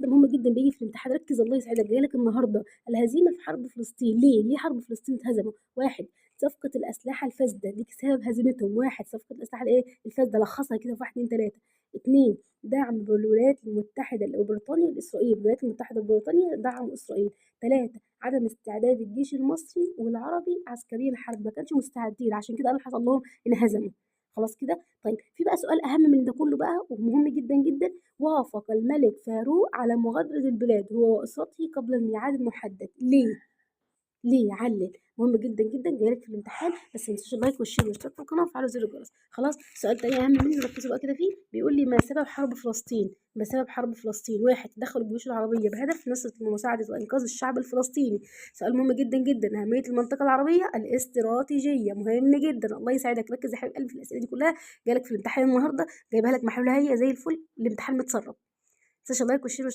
ده مهم جدا بيجي في الامتحان، ركز الله يسعدك، جاي لك النهارده. الهزيمة في حرب فلسطين، ليه؟ ليه حرب فلسطين اتهزموا؟ واحد، صفقة الاسلحة الفاسدة، دي سبب هزيمتهم. واحد، صفقة الاسلحة الايه؟ الفاسدة، لخصها كده في 1 2 3. 2، دعم الولايات المتحدة وبريطانيا لاسرائيل، الولايات المتحدة وبريطانيا دعموا اسرائيل. 3، عدم استعداد الجيش المصري والعربي عسكريا للحرب، ما كانش مستعدين، عشان كده قالوا حصل لهم انهزموا. خلاص كده. طيب في بقى سؤال اهم من ده كله بقى ومهم جدا جدا، وافق الملك فاروق على مغادرة البلاد هو واسرته قبل الميعاد المحدد، ليه؟ ليه؟ علل. مهم جدا جدا، جايلك في الامتحان، بس ما تنسوش ال like وال share والاشتراك في القناة وفعلوا زر الجرس. خلاص، سؤال تاني اهم منه ركزوا بقى كده فيه، بيقول لي ما سبب حرب فلسطين؟ ما سبب حرب فلسطين؟ واحد، تدخل الجيوش العربية بهدف نصره ومساعدة وانقاذ الشعب الفلسطيني. سؤال مهم جدا جدا، اهمية المنطقة العربية الاستراتيجية، مهم جدا، الله يسعدك، ركز يا حبيب قلبي في الاسئلة دي كلها، جايلك في الامتحان النهارده، جايبها لك محلولة هي زي الفل، الامتحان متسرب. ما تنساش ال like وال share.